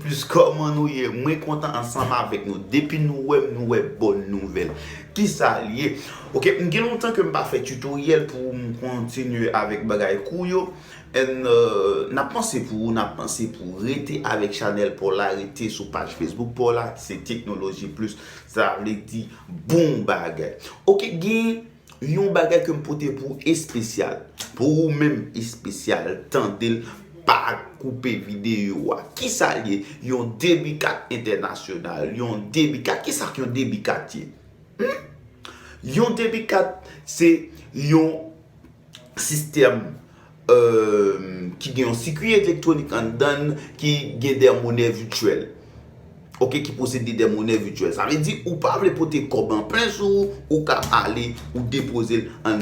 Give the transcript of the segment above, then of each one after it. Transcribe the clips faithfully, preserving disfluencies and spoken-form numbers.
Plus, kòman nou ye? Mwen kontan ansanm avèk nou. Depi nou wè m, nou wè bòn nouvèl. Kisa l ye? Ok, m gen lontan ke m pa fè tutoriel pou m kontinye avèk bagay kou yo. And uh, n ap panse pou ou, n ap panse pou ou. Rete avèk chanèl pa w la, rete sou paj Facebook pa w la, se Teknoloji Plis. Sa vle di bon bagay. Ok, gen yon bagay ke m pote pou ou espesyal. Pou ou menm espesyal, tande l, pa koupe videyo a. Kisa l ye? Yon debi kat entènasyonal, yon debi kat. Kisa k yon debi kat ye? Hmm? Yon debi kat se yon sistèm euh, ki gen yon sikui elektwonik anndan l ki gen de monè vityèl. Ok, ki posede de monè vityèl. Sa vle di ou pa vle pote kòb an plen sou ou, ou ka ale, ou depoze l an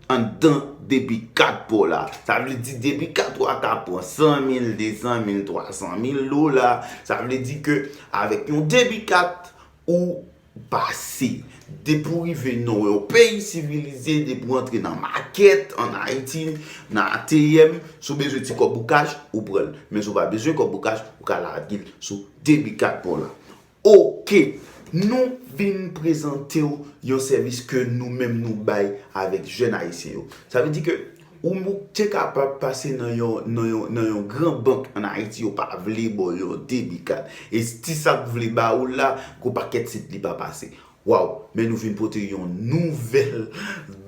anndan debi kat pa w la. Sa vle di debi kat ou a ka pran san mil, de san mil, twa san mil dola. Sa vle di ke avèk yon debi kat ou pase. Depi w rive nan yon peyi sivilize, depi w antre nan makèt, an Ayiti, nan A T M, si w bezwen ti kòb ou kach, ou pran l. Men si w pa bezwen kòb ou kach, ou ka lage l sou debi kat pa w la. Ok, nou vin prezante w yon sèvis ke nou menm nou bay avèk jèn ayisyen yo. Sa vle di ke ou te kapab pase nan yon, nan yon, nan yon gran bank an Ayiti, yo pa vle ba w yon debi kat. E ti sa k vle ba ou la, gon pakèt sit li pa pase. Waw, men nou vin pote yon nouvèl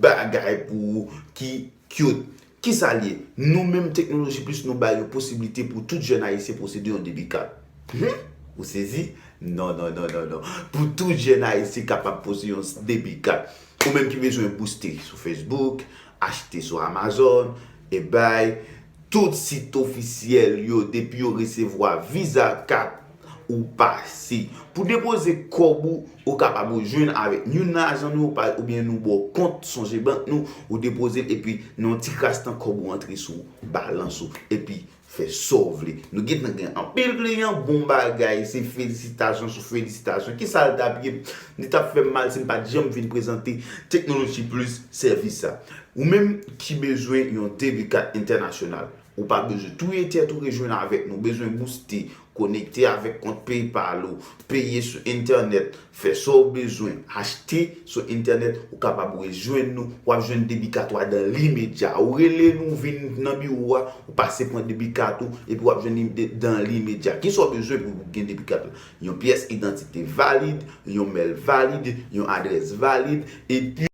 bagay pou ou ki cute. Kisa l ye? Nou menm Teknoloji Plis, nou bay yon posiblite pou tout jèn ayisyen posede yon debi kat. Hmm? Ou sezi? Non, non, non, non, non. Pou tout jèn ayisyen kapab posede yon debi kat. Ou menm ki bezwen booste sou Facebook, achte sou Amazon, eBay, tout sit ofisyèl yo, depi yo resevwa Visa kat ou pase. Pou depoze kòb ou, ou kapab ou jwenn avèk youn nan ajan nou pa- oubyen nou ba w kont Sonje Bank nou, ou depoze l epi nan yon ti kras tan kòb ou antre sou balans ou. Epi fè sa w vle. Nou gentan gen anpil kliyan, bon bagay, se felisitasyon sou felisitasyon. Kisa l t ap ye? Li t ap fè m mal si m pa t janm vin prezante Teknoloji Plis sèvis sa. Ou menm ki bezwen yon debi kat entènasyonal, ou pa bezwen touye tèt ou, rejwenn avèk nou. Bezwen booste, konekte avèk kont PayPal ou, peye sou entènèt, fè sa w bezwen, achte sou entènèt, ou kapab rejwenn nou, w ap jwenn debi kat ou a dan limedya. Ou rele nou, vin nan biwo a, ou pase pran debi kat ou, epi w ap jwenn li de- dan limedya. Kisa w bezwen pou gen debi kat la? Yon pyès idantite valid, yon mèl valid, yon adrès valid, epi